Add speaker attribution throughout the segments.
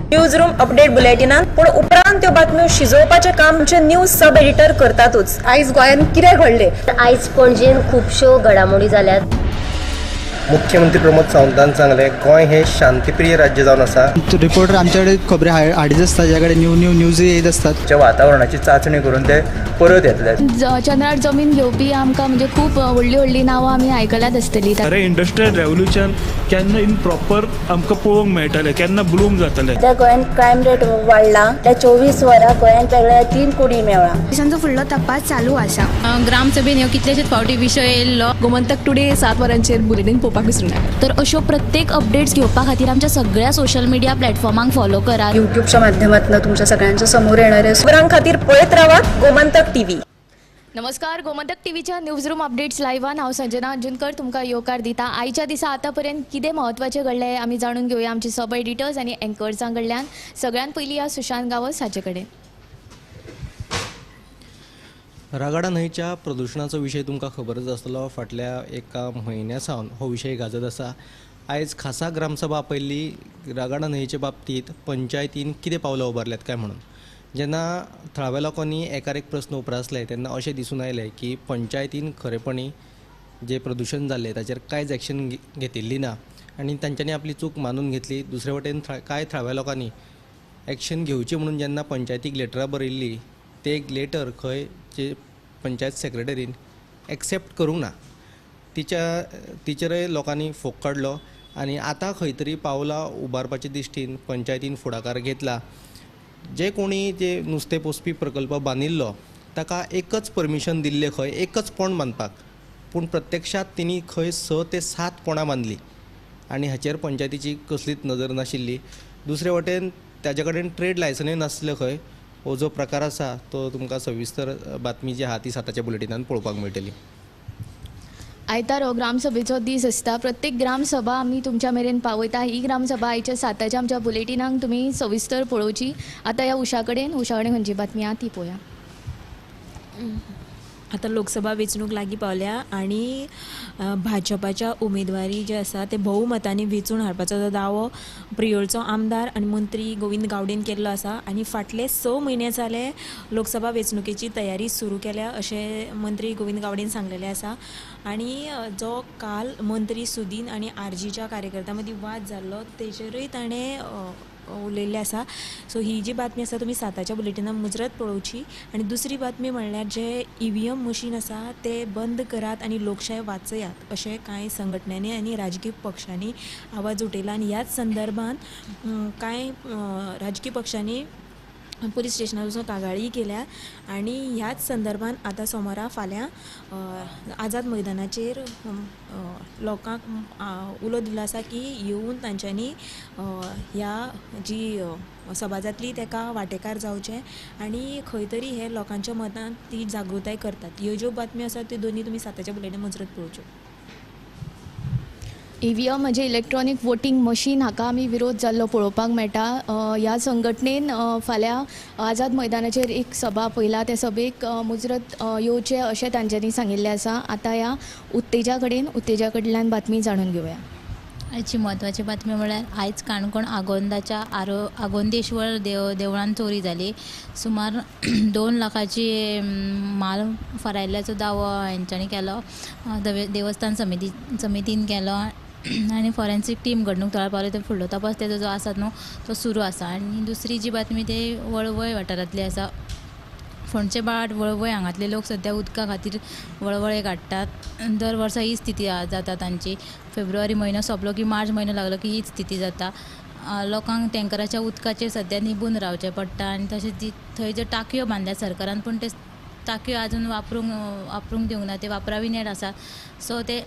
Speaker 1: News room update बुलेटिनात, पूण उपरांत त्यो बातम्यो शिजोवपाचें काम आमचे न्यूज सब एडिटर करतातूच.
Speaker 2: आयज गोंयांत कितें घडलें?
Speaker 3: आयज पणजेन खुबश्यो घडामोडी जाल्यात.
Speaker 4: मुख्यमंत्री प्रमोद सावंतान सांगलें, गोंय हें शांतीप्रिय राज्य जावन आसा.
Speaker 5: रिपोर्टर आमच्याकडे खबरी हाडीत आसता, ज्या कडेन न्यू न्यू न्यूज येयत आसतात.
Speaker 6: च्या वातावरणाची चांचणी करून ते परत येतले.
Speaker 7: चंद्रार जमीन घेवपी आमकां म्हणजे खूब व्हडलीं व्हडलीं नांवां आमी आयकल्यात आसतलीं.
Speaker 8: खरें इंडस्ट्रियल रेवोल्युशन केन्ना इन प्रॉपर आमकां पळोवंक मेळटलें, केन्ना ब्लूम जातलें?
Speaker 9: सध्या गोंयांत क्रायम रेट वाडला. त्या 24 वरां गोंयांत वेगळ्या 3 कुडी मेळ्ळा.
Speaker 10: पोलिसांचो फुडलो तपास चालू आसा.
Speaker 11: ग्रामसभेन ह्यो कितलेशेच फावटी विशय येयल्लो.
Speaker 2: गोमंतक टुडे 7 वरांचेर बुलेटीन पळोवपाक विसरूं नाका.
Speaker 7: तर अश्यो प्रत्येक अपडेट्स घेवपा खातीर आमच्या सगळ्या सोशल मिडिया प्लॅटफॉर्मांक फॉलो करात.
Speaker 2: युट्यूबच्या माध्यमातून तुमच्या सगळ्यांच्या समोर येणारे.
Speaker 1: खबरां खातीर पळयत रावात गोमंतक टीव्ही.
Speaker 7: नमस्कार, गोमंतक टीव्हीच्या न्यूज रूम अपडेट्स लायव्हान हांव संजना अंजुनकर तुमकां येवकार दिता. आयच्या दिसा आतां पर्यंत कितें म्हत्वाचें घडलें आमी जाणून घेवया आमचे सब एडिटर्स आनी एंकर्सां कडल्यान. सगळ्यात पयलीं ह्या सुशांत गांवस हाचे कडेन.
Speaker 4: रागाडा न्हंयच्या प्रदुशणाचो विशय तुमकां खबरच आसतलो. फाटल्या एका म्हयन्या सावन हो विशय गाजत आसा. आयज खासा ग्रामसभा आपयल्ली रागाडा न्हंयचे बाबतींत पंचायतीन कितें पावलां उबारल्यात काय म्हणून. जेन्ना थळाव्या लोकांनी एकार एक प्रस्न उप्रासले तेन्ना अशें दिसून आयलें की पंचायतीन खरेपणी जें प्रदुशण जाल्लें ताचेर कांयच एक्शन घेतिल्ली ना आनी तांच्यांनी आपली चूक मानून घेतली. दुसरे वटेन कांय थळाव्या लोकांनी एक्शन घेवची म्हणून जेन्ना पंचायतीक लेटरां बरयल्ली ते एक लेटर खंय जे पंचायत सेक्रेटरीन एक्सेप्ट करूंक ना, तिचेरय लोकांनी फोग काडलो आनी आतां खंय तरी पावलां उबारपाचे दृश्टीन पंचायतीन फुडाकार घेतला. जे कोणी जे नुस्तें पोसपी प्रकल्प बांदिल्लो ताका एकच परमिशन दिल्लें खंय एकच पोंड बांदपाक, पूण प्रत्यक्षांत तिणी खंय 6 ते 7 पोंडां बांदली आनी हाचेर पंचायतीची कसलीच नदर नाशिल्ली. दुसरे वटेन ताजे कडेन ट्रेड लायसनूय नासलें खंय. हो जो प्रकार आसा तो तुमकां सविस्तर बातमी जी आहा ती 7च्या बुलेटिनान पळोवपाक मेळटली.
Speaker 7: आयतार हो ग्रामसभेचो दीस आसता. प्रत्येक ग्रामसभा आमी तुमच्या मेरेन पावयता. ही ग्रामसभा आयच्या 7च्या आमच्या बुलेटिनाक तुमी सविस्तर पळोवची. आतां ह्या उषा कडेन खंयची बातमी आहा ती पळोवया.
Speaker 12: आतां लोकसभा वेंचणूक लागीं पावल्या आनी भाजपाच्या उमेदवारी जे आसा ते भोवमतांनी वेंचून हाडपाचो जो दावो प्रियोळचो आमदार आनी मंत्री गोविंद गावडेन केल्लो आसा आनी फाटले 6 म्हयने जाले लोकसभा वेंचणुकेची तयारी सुरू केल्या अशें मंत्री गोविंद गावडेन सांगलेलें आसा. आनी जो काल मंत्री सुदीन आनी आरजीच्या कार्यकर्त्यां मदीं वाद जाल्लो तेजेरूय ताणें उलयल्लें आसा. सो ही जी बातमी आसा तुमी 7च्या बुलेटिनान मुजरत पळोवची. आनी दुसरी बातमी म्हणल्यार जे EVM machine आसा ते बंद करात आनी लोकशाय वाचयात अशें कांय संघटनांनी आनी राजकीय पक्षांनी आवाज उठयला आनी ह्याच संदर्भात कांय राजकीय पक्षांनी पुलीस स्टेशनार वचून कागाळी केल्या आनी ह्याच संदर्भात आतां सोमारा फाल्यां आझाद मैदानाचेर लोकांक उलो दिल्लो आसा की येवन तांच्यांनी ह्या जी सभा जातली ताका वांटेकार जावचें आनी खंय तरी हे लोकांच्या मतांत ती जागृताय करतात. ह्यो ज्यो बातम्यो आसात त्यो दोनूय तुमी 7च्या बुलेटीन मुजरत पळोवच्यो.
Speaker 7: EVM म्हणजे इलेक्ट्रॉनीक वोटींग मशीन हाका आमी विरोध जाल्लो पळोवपाक मेळटा. ह्या संघटनेन फाल्यां आझाद मैदानाचेर एक सभा आपयला. त्या सभेक मुजरत येवचें अशें तांच्यांनी सांगिल्लें आसा. आतां ह्या उत्तेजा कडल्यान बातमी जाणून घेवया.
Speaker 11: आयची म्हत्वाची बातमी म्हळ्यार आयज काणकोण आगोंदाच्या आगोंदेश्वर देवळान चोरी जाली. सुमार 2 लाखाची माल फारायल्ल्याचो दावो हेंच्यांनी केलो, देवस्थान समितीन केलो आनी फॉरेन्सीक टीम घडणूक थळार पावली. ते फुडलो तपास तेजो जो आसा न्हू तो सुरू आसा. आनी दुसरी जी बातमी ते वळवय वाठारांतली आसा. फोंडचे बाट वळवय हांगातले लोक सद्या उदका खातीर वळवळे काडटात. दर वर्सा ही स्थिती जाता तांची. फेब्रुवारी म्हयनो सोंपलो की मार्च म्हयनो लागलो की हीच स्थिती जाता. लोकांक टँकराच्या उदकाचेर सद्या निबून रावचें पडटा आनी तशेंच जी थंय ज्यो टाकयो बांदल्या सरकारान पूण ते टाकयो आजून वापरूंक दिवंक ना, ते वापराविनेट आसा. सो ते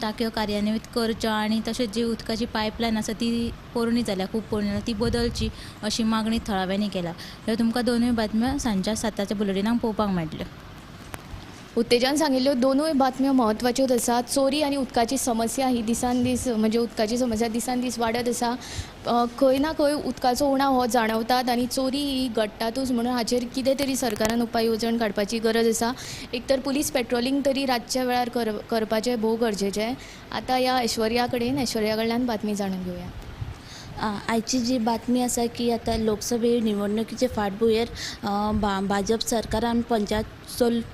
Speaker 11: टाकयो कार्यान्वीत करच्यो आनी तशेंच जी उदकाची पायपलायन आसा ती पोरणी जाल्या, खूब पोरणी जाल्या, ती बदलची अशी मागणी थळाव्यांनी केल्या. ह्यो तुमकां दोनूय बातम्यो सांजच्या 7च्या बुलेटिनाक पळोवपाक मेळटल्यो.
Speaker 7: उत्तेजान सांगिल्ल्यो दोनूय बातम्यो म्हत्वाच्योच आसा. चोरी आनी उदकाची समस्या ही दिसान दीस म्हणजे उदकाची समस्या दिसान दीस वाडत आसा. खंय ना खंय उदकाचो उणाव हो जाणवतात आनी चोरी ही घडटातूच, म्हणून हाचेर कितें तरी सरकारान उपाय येवजण काडपाची गरज आसा. एक तर पुलीस पेट्रोलिंग तरी रातच्या वेळार करपाचें भोव गरजेचें. आतां ह्या ऐश्वर्या कडल्यान बातमी जाणून घेवया.
Speaker 11: आयची जी बातमी आसा की आतां लोकसभे निवडणुकीचे फाटभुंयेर भाजप सरकारान पंचायत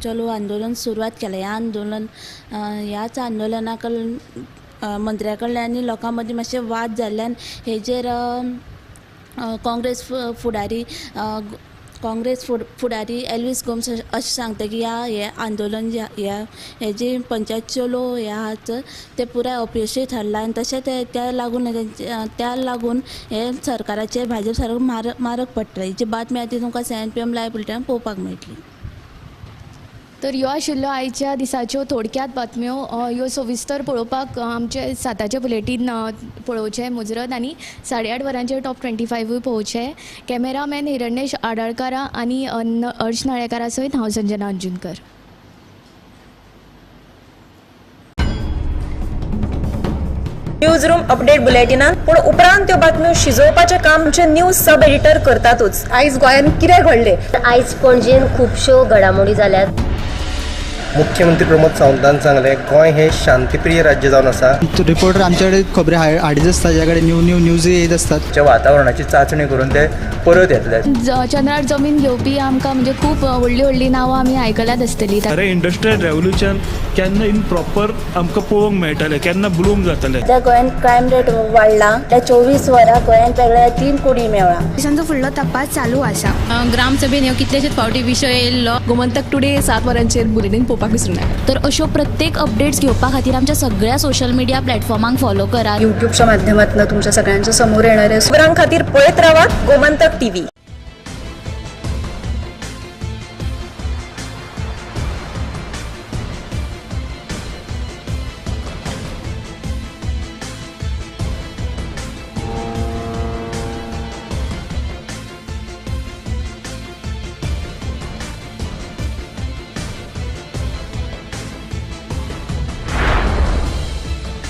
Speaker 11: चलो आंदोलन सुरवात केलें. ह्या आंदोलन ह्याच आंदोलना मंत्र्या कडल्यान आनी लोकां मदीं मातशे वाद जाल्ल्यान हेजेर काँग्रेस फुडारी एल्वीस गोम्स अशें सांगता की ह्या हें आंदोलन जें ह्या हेजें पंचायत चलो हें आहा तें पुराय अपयशी थारलां आनी तशें तें त्या लागून हें सरकाराचेर, भाजप सरकार मारक पडटलें. ही जी बातमी आहा ती तुमकां 7 PM live बुलेटिनान पळोवपाक मेळटली.
Speaker 7: तर ह्यो आशिल्ल्यो आयच्या दिसाच्यो थोडक्यात बातम्यो. ह्यो सविस्तर पळोवपाक आमचे 7आचें बुलेटीन पळोवचें मुजरत आनी 8:30 वरांचेर टॉप 25ूय पळोवचें. कॅमेरामॅन हिरण्येश आडाळकारा आनी हर्ष नाळेकारा सयत हांव संजना अंजुनकर.
Speaker 1: न्यूज रूम अपडेट बुलेटिनान, पूण उपरांत त्यो बातम्यो शिजोवपाचें काम आमचे न्यूज सब एडिटर करतातूच.
Speaker 2: आयज गोंयांत कितें घडलें?
Speaker 3: आयज पणजेन खुबश्यो घडामोडी जाल्यात.
Speaker 6: मुख्यमंत्री प्रमोद सावंतान सांगलें, गोंय हें शांतीप्रिय राज्य जावन आसा.
Speaker 5: रिपोर्टर आमच्याकडे खबरी हाडीत आसता, ज्या कडेन न्यू न्यू न्यूज येत आसतात.
Speaker 6: वातावरणाची चांचणी करून ते परत येतले.
Speaker 7: चंद्रार जमीन घेवपी आमकां म्हणजे खूब व्हडलीं व्हडलीं नांवां आमी आयकल्यात आसतलीं.
Speaker 8: खरें इंडस्ट्रियल रेवोल्युशन केन्ना इन प्रॉपर आमकां पळोवंक मेळटलें, केन्ना ब्लूम जातलें?
Speaker 9: सध्या गोंयांत क्रायम रेट वाडला. त्या 24 वरां गोंयांत वेगळ्या तीन कुडी मेवळा.
Speaker 10: पोलिसांचो फुडलो तपास चालू आसा.
Speaker 11: ग्रामसभेन ह्यो कितलेशेच फावटी विशय येयल्लो.
Speaker 2: गोमंतक टुडे 7 वरांचेर बुलेटीन पळोवपाक विसरूं नाका.
Speaker 11: तर अश्यो प्रत्येक अपडेट्स घेवपा खातीर आमच्या सगळ्या सोशल मिडिया प्लॅटफॉर्मांक फॉलो करात.
Speaker 2: यूट्यूबच्या माध्यमातून तुमच्या सगळ्यांच्या समोर येणारे
Speaker 1: खबरां खातीर पळयत रावात गोमंतक टीव्ही.